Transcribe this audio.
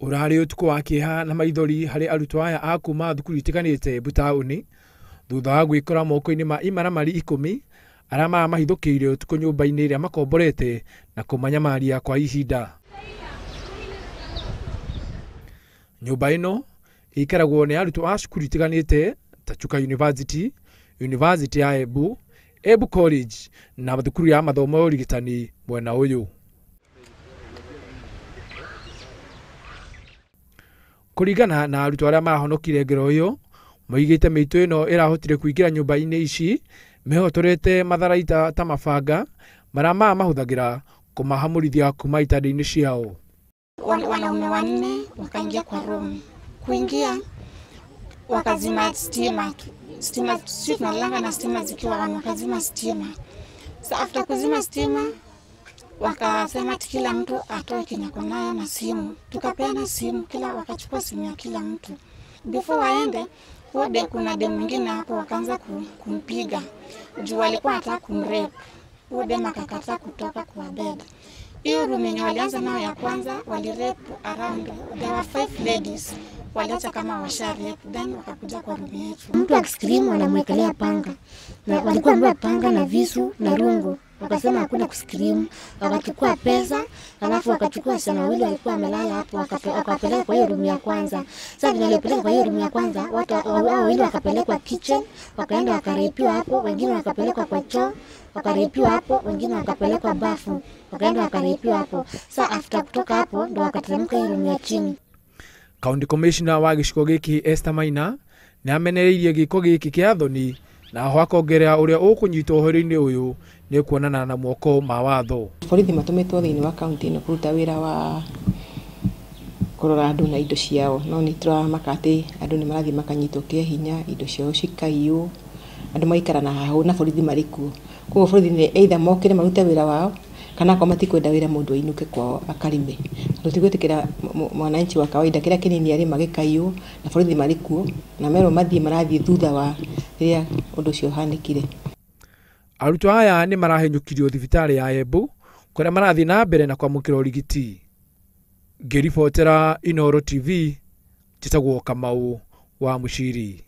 Ũrarĩ ũtukũ wa kĩeha na maithori harĩ arutwo aya a kuma thukuru itiganĩte Embu taũni thutha wa gwĩkora moko-inĩ ma imaramari 10 arĩa maramahithũkĩire ũtukũ nyũmba-inĩ ĩrĩa makomborete na kũmanyamaria kwa ihinda. Nyũmba ĩno ĩikaragwo nĩ arutwo a cukuru itiganĩte ta Chuka University, University ya Embu, Embu College na thukuru ya mathomo ya ũrigitani mwena ũyũ. Kũringana na arutwo arĩa marahonokire ngero ĩyo, moigĩte mĩitũ ĩno ĩrahotire kũingĩra nyũmba-inĩ ici mehotorete matharaita ta mabanga marĩa mamahũthagĩra kũmahamũrithia kuma itanda-inĩ ciao. Wanaume wanne wakaingia kwa room, kuingia wakazima stima, stima sisi tunalala na stima zikiwa on, wakazima stima. So after kuzima stima wakasema kila mtu atoe kenye ako nayo na simu, tukapeana simu, kila wakachukua simu ya kila mtu. Before waende huo, kuna dem mwingine hapo wakaanza kumpiga juu walikuwa wanataka kumrape. Huo dem akakataa kutoka kwa bed. Hiyo room yenye walianza nayo ya kwanza walirape around, there were 5 ladies, waliacha kama washa rape, then wakakuja kwa room yetu. Mtu akiscream wanamwekelea panga, na walikuwa wamebeba panga na visu na rungu. Wakasema hakuna kuscream, wakachukua pesa, alafu wakachukua wasichana wawili walikuwa wamelala hapo, wakapeleka kwa hiyo room ya kwanza. Sasa vile walipeleka kwa hiyo room ya kwanza, watu hao wawili wakapelekwa kitchen, wakaenda wakarepiwa hapo, wengine wakapelekwa kwa choo, wakarepiwa hapo, wengine wakapelekwa bafu, wakaenda wakarepiwa hapo. Sasa after kutoka hapo ndo wakateremka hiyo room ya chini. County Commissioner wa gĩcigo gĩkĩ Esther Maina nĩ amenereirie gĩko gĩkĩ kĩa thoni na ho akongerera ũrĩa ũkũnyitwo ũhoro-inĩ ũyũ nĩ kuonana na moko ma watho. Borithi matũmĩtwo thĩinĩ wa kaunti ĩno kũruta wĩra wa kũrora andũ na indo ciao, no nĩ tũramaka atĩ andũ nĩ marathiĩ makanyitwo kĩa hinya, indo ciao cikaiywo, andũ magaikara na hahũ na borithi marĩ kuo. Koguo borithi nĩ either mokĩre marute wĩra wao kana akorwo matikwenda wĩra mũndũ ainũke kwao akarime. Tũtigwĩtĩkĩra mwananchi wa kawaida kĩrĩa kĩnini arĩma gĩkaiywo na borithi marĩ kuo na merwo mathiĩ marathiĩ thutha wa rĩrĩa ũndũ ũcio ũhanĩkire. Arutwo aya nĩ marahenyũkirio thibitarĩ ya Embu kũrĩa marathiĩ na mbere na kwamũkĩra ũrigiti. Ngĩribotera Inooro TV, njĩtagwo Kamau wa Mũciri.